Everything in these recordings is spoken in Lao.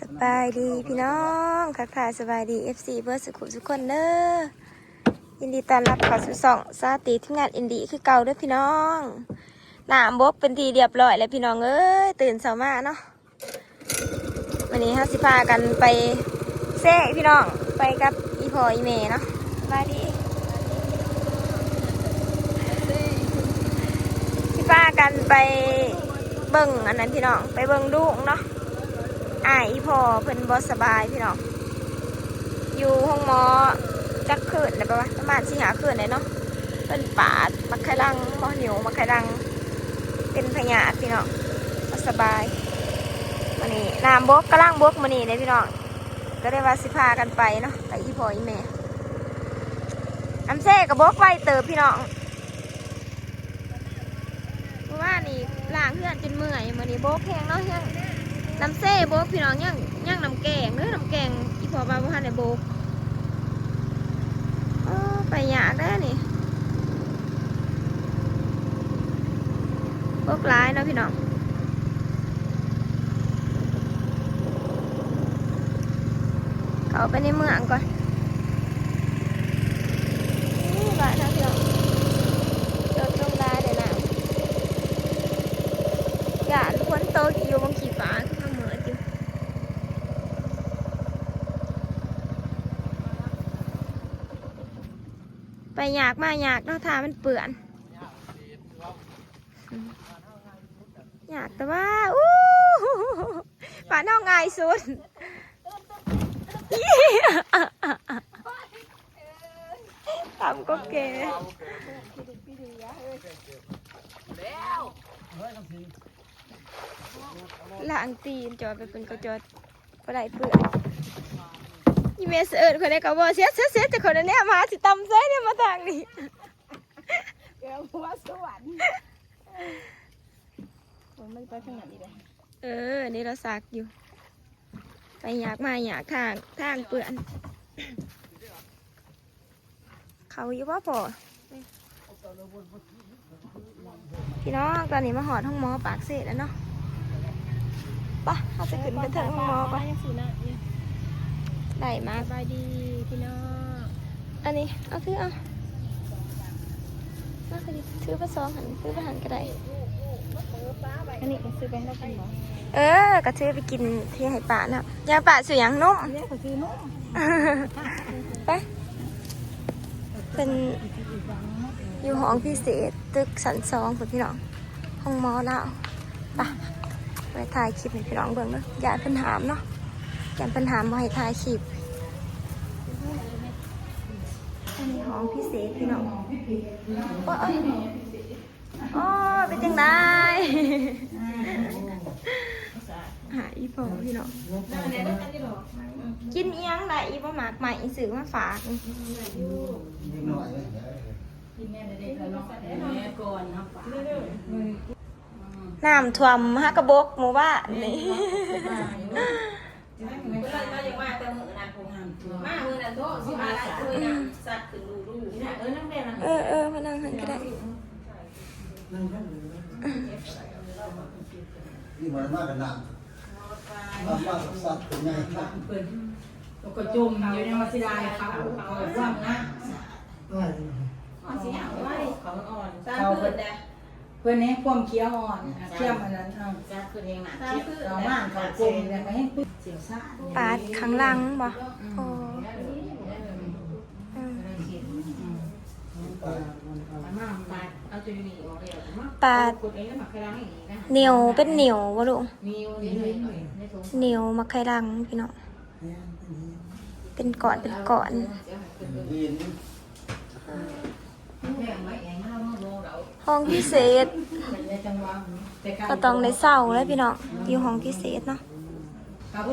ສະບາຍດີພີ່ນ້ອງ ທັກທາຍສະບາຍດີ ເອັຟຊີ ເບິດສຸຂູສຸຄົນເດີ. ຍິນດີຕ້ອນຮັບເຂົ້າສູ່ຊ່ອງສາຕີທີມງານອິນດີຄືເກົ່າເດີພີ່ນ້ອງ. ນ້ຳບົກເປັນທີ່ລຽບຮ້ອຍແລ້ວພີ່ນ້ອງເອີຍ ຕື່ນເຊົ້າມາເນາະ. ມື້ນີ້ເຮົາຊິພາກັນໄປເຊພີ່ນ້ອງ ໄປກັບອີ່ພໍ່ອີ່ແມ່ເນາະ. ສະບາຍດີ. ຊິພາກັນໄປເບິ່ງອັນນັ້ນພີ່ນ້ອງ ໄປເບິ່ງລຸງເນາະ. ອ້າຍອີ່ພໍ່ເພິ່ນບໍ່ສະບາຍພີ່ນ້ອງ ຢູ່ໂຮງໝໍຈັກຄືນແລ້ວ ປະມານສີ່ຫ້າຄືນແລ້ວເນາະ. ເພິ່ນປາດໝາກໄຂ່ລັງ ໝໍຫິວໝາກໄຂ່ລັງ ເປັນພະຍາດພີ່ນ້ອງ ບໍ່ສະບາຍ. ມື້ນີ້ນ້ຳບົກ ກຳລັງບົກມື້ນີ້ເດ້ພີ່ນ້ອງ ກໍເລີຍວ່າຊິພາກັນໄປເນາະ ໄປອີ່ພໍ່ອີ່ແມ່. ນ້ຳເຊກໍບົກໄວເຕີບພີ່ນ້ອງ. ເມື່ອວານນີ້ລ້າງເຮືອນຈົນເມື່ອຍ ມື້ນີ້ບົກແຮງເນາະ. ຍັງນ້ຳເຊບົກພີ່ນ້ອງ ຍັງ ຍັງນ້ຳແກງເດີ ນ້ຳແກງອີ່ພໍ່ວ່າບໍ່ທັນໄດ້ບົກ. ເອີ ໄປຍາກເດ້ນີ້ ບົກຫຼາຍເນາະພີ່ນ້ອງ. ເຂົ້າໄປໃນເມືອງກ່ອນ. ນີ້ບ້ານເຮົາພີ່ນ້ອງ ລົດລົງຫຼາຍເດ້ນ້ຳ ຢ້ານຝົນຕົກຢູ່ ບັງຂີ້ຟ້າຄືເມືອດຢູ່. ໄປຍາກມາຍາກເນາະ ຖ້າມັນເປື້ອນ. ຍາກແຕ່ວ່າ ອູ້ ບ້ານເຮົາງ່າຍສຸດ. ຕ່ຳກວ່າແກ່ ລ້າງຕີນຈອດໄປເພິ່ນກໍຈອດ ບໍ່ໄດ້ເປື້ອນ. ອີແມ່ສະເອິດຂ້ອຍໄດ້ກໍບໍ່ເສຍ ເສຍ ເສຍ ແຕ່ຂ້ອຍນັ້ນແນມຫາຊິຕ່ຳໃສແນມມາທາງນີ້ ແກວຫົວສວນ. ມັນໄປທາງນັ້ນອີກແລ້ວ. ເອີ ນີ້ລາວຊັກຢູ່ ໄປຍາກມາຍາກ ທາງ ທາງເປື້ອນ. ເຂົ້າຢູ່ບໍ່ພໍ່? ພີ່ນ້ອງ ຕອນນີ້ມາຮອດໂຮງໝໍປາກເຊແລ້ວເນາະ. ປະ ເຮົາຈະຂຶ້ນໄປເທິງໂຮງໝໍກ່ອນ. ໄດ້ມາ ສະບາຍດີພີ່ນ້ອງ. ອັນນີ້ ເອົາ ຖືເອົາ ມາ ຖືໄປສອງຫັ້ນ ຖືໄປຫັ້ນກໍໄດ້. ອັນນີ້ກໍຊື້ໄປໃຫ້ລາວກິນບໍ່? ເອີ ກໍຖືໄປກິນ ທີ່ໃຫ້ປ້າເນາະ. ຢ່າ ປ້າຊື້ຫຍັງ? ນົມ. ນີ້ກໍຊື້ນົມ. ໄປ ເພິ່ນຢູ່ຫ້ອງພິເສດ ຕຶກຊັ້ນສອງພຸ້ນພີ່ນ້ອງ ໂຮງໝໍລາວ. ໄປ ໄປຖ່າຍຄລິບໃຫ້ພີ່ນ້ອງເບິ່ງເດີ ຢ້ານເພິ່ນຫ້າມເນາະ ຢ້ານເພິ່ນຫ້າມບໍ່ໃຫ້ຖ່າຍຄລິບ. ອັນນີ້ຫ້ອງພິເສດພີ່ນ້ອງ. ໂອ້ຍ ໂອ້ຍ ເປັນຈັ່ງໃດ? ຫາອີ່ພໍ່ພີ່ນ້ອງ ກິນອີ່ຫຍັງລະ ອີ່ບໍ່ໝາກໄມ້ ອີ່ຊື້ມາຝາກ. ນ້ຳຖ້ວມຫາກະບົກໝູ່ບ້ານນີ້. ເອີ ເອີ ມານັ່ງຫັ້ນກໍໄດ້. ນີ້ມາ ມາກັນນຳ ມາ ມາກັບສັດເປັນໄງ ເພິ່ນກໍຈົ່ມຢູ່ ຍັງວ່າຊິໄດ້ເຂົາ ເຂົາຫວັງນະ ວ່າຊິເອົາໄວ້ ເຂົາອ່ອນ ເຂົາເພິ່ນ ເພິ່ນແຮງຄວາມຂຽວອ່ອນ ຂຽວອັນນັ້ນ ເອົາ ເຂົາມາ ເຂົາກົມ ແລ້ວກໍແຮງປຶກ ປາດຂ້າງຫຼັງບໍ່? ໂອ້ ອືມ ປາດ ໜຽວ ເປັນໜຽວບໍ່ລູກ? ໜຽວໝາກໄຂ່ລັງພີ່ນ້ອງ ເປັນກ້ອນ ເປັນກ້ອນ. ຫ້ອງພິເສດ ກໍຕ້ອງໄດ້ເຊົ່າແຫຼະພີ່ນ້ອງ ຢູ່ຫ້ອງພິເສດເນາະ. ມາເ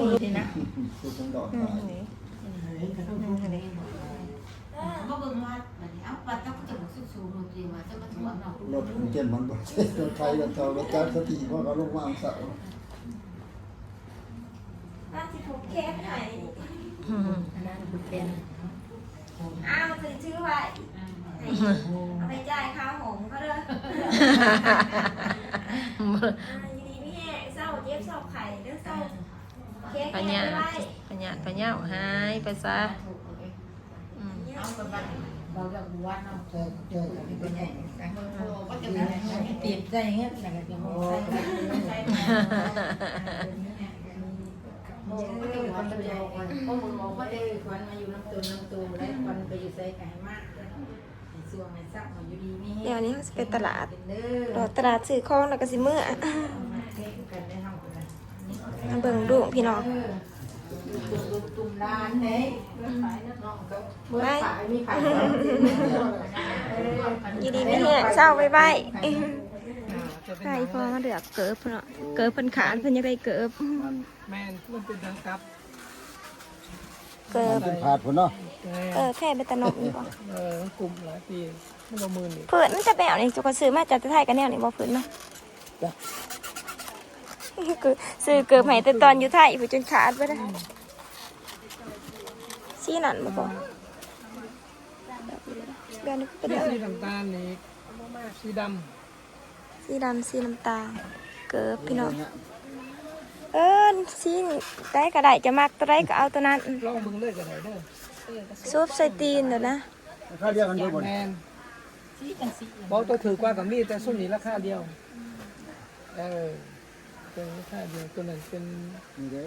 ບິ່ງວັດບັດນີ້ ເອົ້າ ວັດເຈົ້າຄືຈະບໍ່ສູງໆ ລົດເຕັມມັນບໍ່ ລົດໄຖ ລົດເຕົາ ລົດຈັກສະຕິ ເພາະເຂົາລົງວາງເສົາ. ວ່າຊິຜູກແຂນໃຫ້ ອືມ ອັນນັ້ນຜູກແຂນ ອ້າວ ຖື ຖືໄວ້ ໃຫ້ ເອົາໄປຈ່າຍຄ່າຫ້ອງເຂົາເດີ. ອ່າ ຢູ່ດີມີແຮງ ເຊົາເຈັບເຊົາໄຂ້ເດີ ເຊົາແຂນ ພະຍາດ ພະຍາດພະເຍົາຫາຍໄປຊະ. ອືມ ເອົາໄປບັດ ບໍ່ເລືອກວັດເນາະ ເຈີ ເຈີກັນເປັນໃຫຍ່ ຕີບໃສ່ເງິນ ແລ້ວກໍຈະບໍ່ໃສ່ ໂອ້ຍ ມັນຈະບໍ່ ເອີ ມັນຈະບໍ່ ມັນຈະ ມັນມາຢູ່ນຳຕົນນຳໂຕໄດ້ ມັນໄປຢູ່ໃສກໍໃຫ້ມາ ໃຫ້ຊ່ວງໃຫ້ຊັບ ໃຫ້ຢູ່ດີມີແຮງ ດຽວນີ້ເຮົາຊິໄປຕະຫຼາດ ເດີ ເລາະຕະຫຼາດຊື້ຂອງແລ້ວກໍຊິເມືອ ມາເບິ່ງລູກພີ່ນ້ອງ ເອີ ລູກຕຸ່ມຫຼານເດ້ ໄປ ຢູ່ດີມີແຮງ ເຊົາໄວໆ ໃຫ້ພໍ່ມາເລືອກເກີບເນາະ ເກີບເພິ່ນຂາດ ເພິ່ນຢາກໄດ້ເກີບ ແມ່ນ ມັນເປັນທາງກັບ ເກີບ ມັນເປັນພາດພຸ້ນເນາະ ເອີ ແພ້ເບຕານົມນີ້ບໍ່ ເອີ ມັນກຸ້ມຫຼາຍປີ ມັນບໍ່ມື່ນອີກ ພື້ນມັນຈະແນວນີ້ ເຈົ້າກໍຊື້ມາຈາກໄທກໍແນວນີ້ບໍ່ ພື້ນນະ ຊື້ເກີບໃຫ້ແຕ່ຕອນຢູ່ໄທພຸ້ນ ຈົນຂາດເບິດ ອືມ ສີນັ້ນບໍ່ພໍ ອ່າ ແບບນີ້ກໍໄດ້ ແບບນີ້ກໍເປັນ ມີສີນ້ຳຕານອີກ ສີດຳ ສີດຳ ສີນ້ຳຕານ ເກີບພີ່ນ້ອງ ເອີ ສີໃດກໍໄດ້ ຈະມັກຕົວໃດກໍເອົາຕົວນັ້ນ ລອງເບິ່ງເລີຍກໍໄດ້ເດີ ສູບໃສ່ຕີນໂລດນະ ລາຄາດຽວກັນຢູ່ບໍ່ ແມ່ນ ສີຈັ່ງສີ ບໍ່ ຕົວຖືກກວ່າກໍມີ ແຕ່ຊຸມນີ້ລາຄາດຽວ ເອີ ຕົວລາຄາດຽວ ຕົວນັ້ນເປັນ ນີ້ເດ້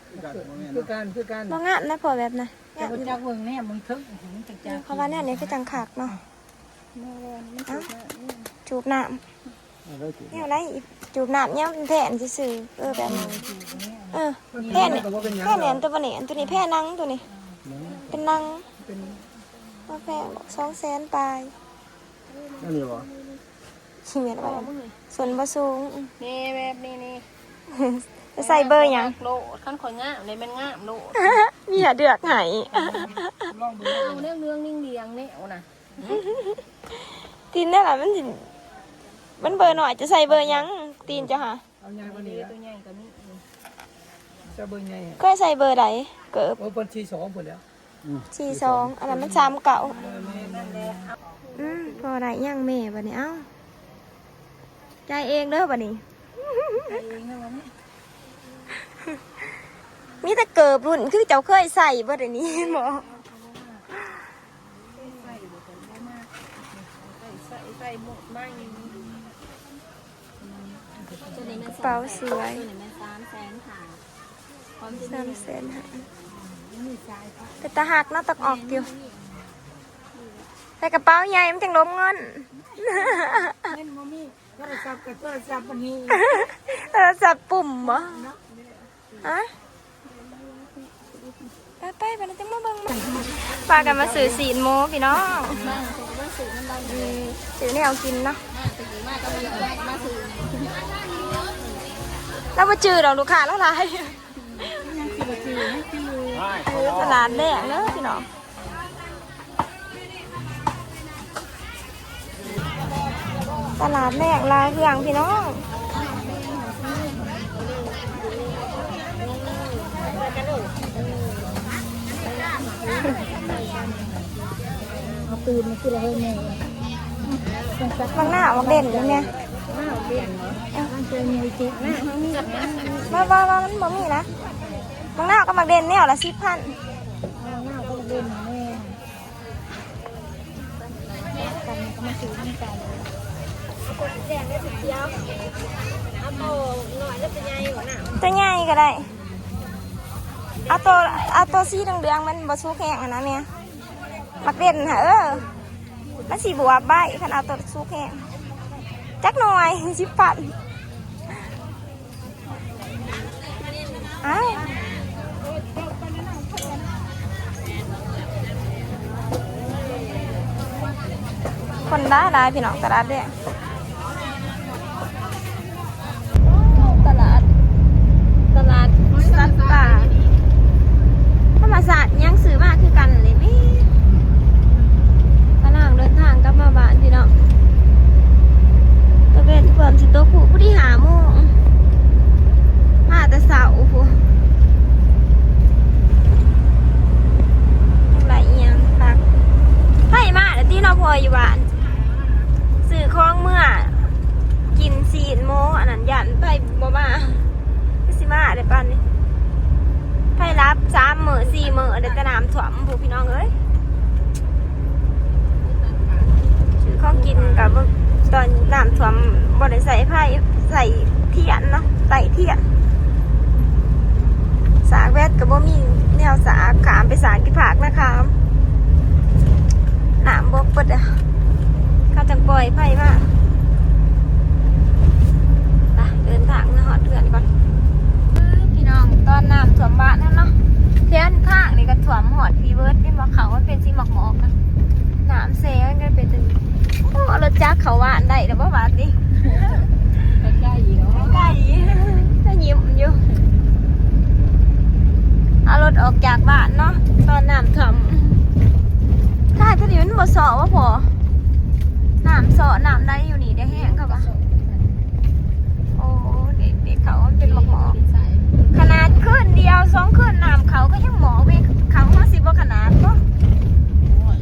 ຄືກັນ ຄືກັນ ຄືກັນ ບໍ່ງາມນະ ພໍແບບນະ ແຕ່ບໍ່ຈັກເບິ່ງແນມເບິ່ງເທິງ ເພາະວ່າແນວນີ້ຄືຈັ່ງຄັກເນາະ ມັນ ມັນ ເອົ້າ ຈູບນ້ຳ ຈູບນ້ຳ ແນວໃດ ຈູບນ້ຳ ຍັງແຜ່ນຊື່ໆ ເອີ ແບບນີ້ ເອີ ແຜ່ນ ແຜ່ນອັນຕົວນີ້ ອັນຕົວນີ້ແຜ່ນໜັງ ຕົວນີ້ ເປັນໜັງ ເປັນ ບໍ່ແພງດອກ ສອງແສນປາຍ ອັນນີ້ບໍ່ ຊິແມ່ນວ່າສົ້ນບໍ່ສູງ ນີ້ແບບນີ້ນີ້ ຈະໃສ່ເບີຫຍັງ ໂລດ ຄັນຂ້ອຍງາມນີ້ແມ່ນງາມໂລດ ເມຍເລືອກໃຫ້ ລອງເບິ່ງ ເອົາແນວເຫຼືອງໆ ຫຼຽງໆ ແນວນະ ຕີນແນວລະ ມັນຊິ ມັນເບີນ້ອຍ ຈະໃສ່ເບີຫຍັງ ຕີນເຈົ້າຫາ ເອົາໃຫຍ່ກວ່ານີ້ ຕົວໃຫຍ່ກໍມີ ເຈົ້າເບີໃຫຍ່ ເຄີຍໃສ່ເບີໃດ ເກີບ ໂອ້ ເພິ່ນສີ່ສອງພຸ້ນແຫຼ້ວ ອືມ ສີ່ສອງ ອັນນັ້ນມັນສາມເກົ້າ ເອີ ແມ່ນ ນັ້ນແຫຼະ ອືມ ພໍໄດ້ຫຍັງແມ່ບັດນີ້ ເອົ້າ ຈ່າຍເອງເດີບັດນີ້ ຈ່າຍເອງເດີບັດນີ້ ມີແຕ່ເກີບລຸ້ນຄືເຈົ້າເຄີຍໃສ່ບໍ່ ດຽວນີ້ເຫັນບໍ່ ໃສ່ບໍ່ ບໍ່ມາ ໃສ່ ໃສ່ໝົດໃໝ່ ໂຕນີ້ແມ່ນ ກະເປົາສວຍ ໂຕນີ້ແມ່ນສາມແສນຫ້າ ຄວາມຈິງ ສາມແສນຫ້າ ເປັນຕາຮັກເນາະ ຕັກອອກຢູ່ ໃສ່ກະເປົາໃຫຍ່ມັນຈັ່ງລົມເງິນ ເງິນບໍ່ມີ ໂທລະສັບກໍໂທລະສັບບໍ່ມີ ໂທລະສັບປຸ່ມບໍ່ ເນາະ ຮະ ໄປໆ ບັດນີ້ຈັ່ງມາເບິ່ງ ພາກັນມາຊື້ຊີ້ນໝູພີ່ນ້ອງ ອືມ ຊື້ແນວກິນເນາະ ລາວບໍ່ຈື່ດອກ ລູກຄ້າລາວຫຼາຍ ຕະຫຼາດແລກເດີພີ່ນ້ອງ ຕະຫຼາດແລກລາວເຮືອງພີ່ນ້ອງ ເອົາຕື່ມມາກິນລະເຮີຍແມ່ ບັກນາວບັກເດັ່ນນີ້ແມ່ ບັກນາວເດັ່ນເນາະ ເອີ ມັນເປັນມີຈິກນະ ມັນມີ ບໍ່ ບໍ່ ບໍ່ ມັນບໍ່ມີນະ ບັກນາວກັບບັກເດັ່ນແນວລະສິບພັນ ເອົາບັກນາວກັບບັກເດັ່ນແມ່ ກັນກໍມາຊື້ນຳກັນ ເອົາຕົວແດງ ແລະ ສີຂຽວ ເອົາຕົວນ້ອຍ ຫຼື ຕົວໃຫຍ່ບໍ່ນະ ຕົວໃຫຍ່ກໍໄດ້ ເອົາຕົວ ເອົາຕົວສີເຫຼືອງໆ ມັນບໍ່ສຸກແຮງຫັ້ນນະແມ່ ໝາກເດັ່ນຫະ ເອີ ມັນຊິບວບໄວ ຄັນເອົາຕົວສຸກແຮງ ຈັກໜ່ວຍ ສິບພັນ ອ້າວ ຄົນຫຼາຍໆ ພີ່ນ້ອງ ຕະຫຼາດແດງ ຕະຫຼາດ ຕະຫຼາດສັດປ່າ ທຳມະຊາດ ຫຍັງຊື້ມາຄືກັນເລີຍແມ່ ກຳລັງເດີນທາງກັບມາບ້ານພີ່ນ້ອງ ຕາເວັນເກືອບຊິຕົກພຸ້ນ ພໍດີຫ້າໂມງ ມາແຕ່ເຊົ້າພຸ້ນ ຈັ່ງໃດອີ່ຫຍັງຄັກ ໃຜມາແລ້ວຕິເນາະ ພໍ່ຢູ່ບ້ານ ຊື້ຂອງ ຖ້ວມພຸ້ນພີ່ນ້ອງເອີຍ ຊື້ຂອງກິນກໍບໍ່ ຕອນນ້ຳຖ້ວມບໍ່ໄດ້ໃຊ້ໄຟ ໃຊ້ທຽນເນາະ ໄຕ້ທຽນ ສາກແວັດກໍບໍ່ມີແນວສາກ ຂ້າມໄປສາກທີ່ພາກນາຄາມ ນ້ຳບົກເບິດ ເຂົາຈັ່ງປ່ອຍໄຟມາ ໄປ ເດີນທາງມາຮອດເຮືອນກ່ອນ ເອີ ພີ່ນ້ອງ ຕອນນ້ຳຖ້ວມບ້ານຫັ້ນເນາະ ແຖວທາງນີ້ກໍຖ້ວມຮອດພີ້ເບີດ ເຫັນບໍ່ ເຂົາມັນເປັນສີໝອກໆ ນ້ຳແຊ່ມັນກໍເປັນຈັ່ງ ໂອ້ ເອົາລົດຈັກເຂົ້າບ້ານໄດ້ແລ້ວບໍ່ບາດນີ້ ໃກ້ໆ ໃກ້ໆ ກໍຍິ້ມຢູ່ ເອົາລົດອອກຈາກບ້ານເນາະ ຕອນນ້ຳຖ້ວມ ຖ້າຕົວນີ້ມັນບໍ່ຊໍ້ບໍ່ພໍ ນ້ຳຊໍ້ນ້ຳໄຫຼຢູ່ນີ້ໄດ້ແຮງ ເຂົາວ່າ ໂອ້ ເດັກໆ ເຂົາມັນເປັນໝອກໆ ຂະໜາດຄືນດຽວສອງຄືນ ນ້ຳເຂົາກໍຍັງໝອກເວີຍ ເຂົາເຮົາຊິບໍ່ຂະໜາດບໍ່? ໂອ້ຍ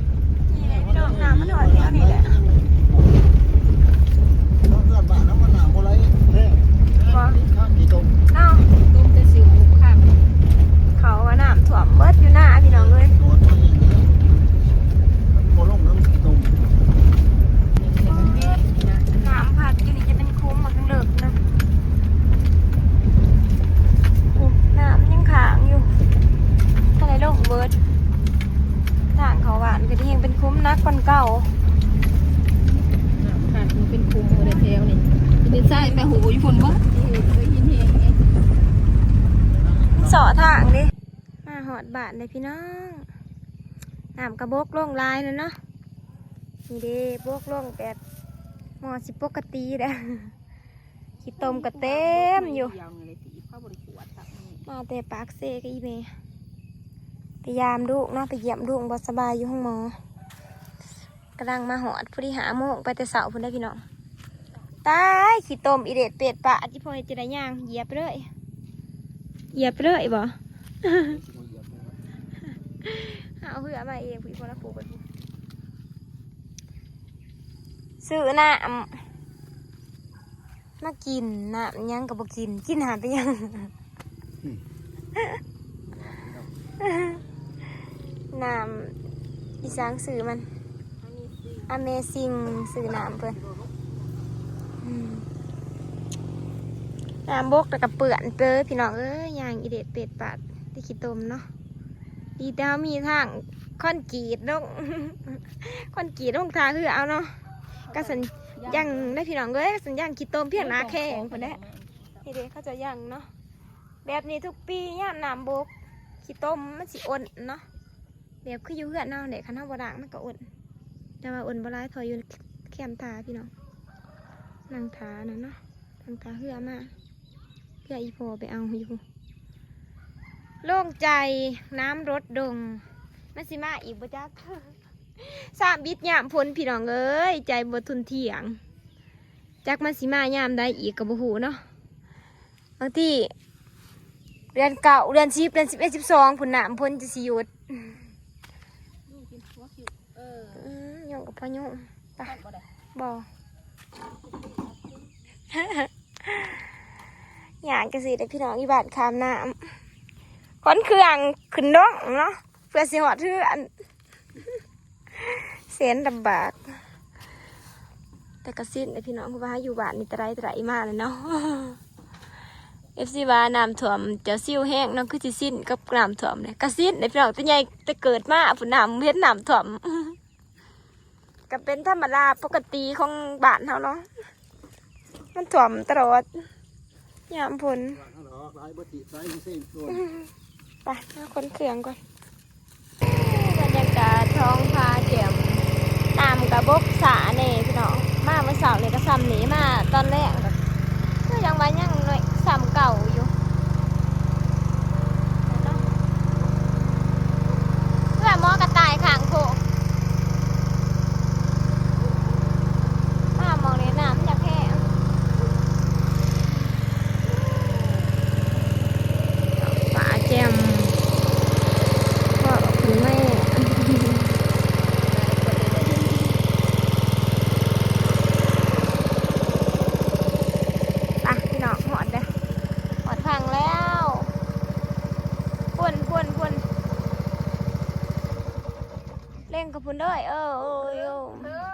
ນີ້ແຫຼະພີ່ນ້ອງ ນ້ຳມັນຮອດແນວນີ້ແຫຼະ ເຮືອນບ້ານເຮົາມັນນ້ຳບໍ່ໄຫຼແຮງ ບໍ່ ຂີ້ຕົມ ເອົ້າ ຕົມແຕ່ຊິວ ເຂົາວ່ານ້ຳຖ້ວມເບິດຢູ່ນາພີ່ນ້ອງເອີຍ ບໍ່ລົງນ້ຳຂີ້ຕົມ ນ້ຳພັດຢູ່ນີ້ຈະເປັນ ໂຄ້ງມັນເລິກນະ ໂອ້ ນ້ຳຍັງຄ້າງຢູ່ ທາງໃດລົງເບິດ ທາງເຂົ້າບ້ານກໍຊິແຮ່ງເປັນຂຸມໜັກກວ່າເກົ່າ ນ້ຳຄັນເປັນຂຸມໝົດແຖວນີ້ ດິນຊາຍໄປໂຫຢູ່ພຸ້ນເບິດ ມັນເຊາະທາງເດ້ ມາຮອດບ້ານເດ້ພີ່ນ້ອງ ນ້ຳກະບົກລົງຫຼາຍແລ້ວເນາະ ນີ້ເດ້ ບົກລົງແບບ ໝໍຊິປົກກະຕິແລ້ວ ຂີ້ຕົມກໍເຕັມຢູ່ ມາແຕ່ປາກເຊກັບອີ່ແມ່ ໄປຢາມລູກເນາະ ໄປຢ້ຽມລູກບໍ່ສະບາຍຢູ່ໂຮງໝໍ ກຳລັງມາຮອດ ພໍດີຫ້າໂມງ ໄປແຕ່ເຊົ້າພຸ້ນເດ້ພີ່ນ້ອງ ຕາຍ ຂີ້ຕົມອີເດັດເປັດປະ ຈິພໍ່ເຮັດຈັ່ງໃດຍ່າງ ຢຽບໄປເລີຍ ຢຽບໄປເລີຍບໍ່? ເອົາເຮືອມາເອງ ຜູ້ອີ່ພໍ່ລະປູກໄປພຸ້ນ ຊື້ນ້ຳມາກິນ ນ້ຳຫຍັງກໍບໍ່ກິນ ກິນຫາໄປຫຍັງ ນ້ຳອີສັງຊື່ມັນ Amazing ຊື່ນ້ຳເພິ່ນ ອືມ ນ້ຳບົກແລ້ວກໍເປື້ອນເປີ ພີ່ນ້ອງເອີຍ ຍ່າງອີເດັດເປັດປາດ ແຕ່ຂີ້ຕົມເນາະ ດີແຕ່ເຮົາມີທາງຄອນກຣີດລົງ ຄອນກຣີດລົງທ່າເຮືອເອົາເນາະ ກະສັນຍັງໄດ້ພີ່ນ້ອງເອີຍ ກະສັນຍັງຂີ້ຕົມພຽງໜ້າແຂ້ງພຸ້ນແຫຼະ ນີ້ເດ້ ເຂົາເຈົ້າຍັງເນາະ ແບບນີ້ທຸກປີຍາມນ້ຳບົກ ຂີ້ຕົມມັນຊິອົ້ນເນາະ ແບບຄືຢູ່ເຮືອນເຮົາແຫຼະ ຄັນເຮົາບໍ່ລ້າງມັນກໍອຸ່ນ ແຕ່ວ່າອຸ່ນບໍ່ຫຼາຍ ເພາະຢູ່ແຄມທ່າພີ່ນ້ອງ ນັ່ງທ່ານັ້ນເນາະ ນັ່ງທ່າເຮືອມາ ເພື່ອອີ່ພໍ່ໄປເອົາຢູ່ ໂລ່ງໃຈ ນ້ຳລົດລົງ ມັນຊິມາອີກບໍ່ຈັກ ສາມບິດຍາມຝົນພີ່ນ້ອງເອີຍ ໃຈບໍ່ທົນທ່ຽງ ຈັກມັນຊິມາຍາມໃດອີກກໍບໍ່ຮູ້ເນາະ ບາງທີເດືອນເກົ້າ ເດືອນສິບ ເດືອນສິບເອັດ ສິບສອງພຸ້ນ ນ້ຳຝົນຈະຊິຢຸດ ເອີ ອືມ ຫຍຸ້ງກັບພໍ່ຫຍຸ້ງ ໄປ ບໍ່ໄດ້ ບໍ່ ຍ່າງຈັ່ງຊີ້ເດ້ພີ່ນ້ອງ ຢູ່ບ້ານຂ້າມນ້ຳ ຂົນເຄື່ອງຂຶ້ນດົງເນາະ ເພື່ອຊິຮອດເຮືອນ ແສນລຳບາກ ແຕ່ກະຊິນເດ້ພີ່ນ້ອງ ເພາະວ່າເຮົາຢູ່ບ້ານນີ້ແຕ່ໃດແຕ່ໃດມາແລ້ວເນາະ ເອັຟຊີ ວ່ານ້ຳຖ້ວມຈະຊິວແຮງເນາະ ຄືຊິຊິນກັບນ້ຳຖ້ວມເດ້ ກະຊິນເດ້ພີ່ນ້ອງ ແຕ່ໃຫຍ່ແຕ່ເກີດມາພຸ້ນ ນ້ຳ ເຫັນນ້ຳຖ້ວມ ກະເປັນທຳມະດາປົກກະຕິຂອງບ້ານເຮົາເນາະ ມັນຖ້ວມຕະຫຼອດ ຍາມຝົນ ໄປ ມາຂົນເຄື່ອງກ່ອນ ບັນຍາກາດທ້ອງຟ້າແຈ່ມ ນ້ຳກະບົກສະແດ່ພີ່ນ້ອງ ມາມື້ເຊົ້ານີ້ກະຊ່ຳນີ້ ມາຕອນແລງກະຄືຍັງວ່າຍັງໜ້ອຍຊ່ຳເກົ່າຢູ່ ເພື່ອໝໍກະຕ່າຍຂ້າງໂຄກ ມາໝ່ອງນີ້ນ້ຳຢາກແຫ້ງ ຟ້າແຈ່ມ ເພາະຂຶ້ນມາ ໄປພີ່ນ້ອງ ຮອດເດີ້. ງກັບພຸ້ນເດີ ເອີ ໂອ້ຍ ໂອ້ຍ.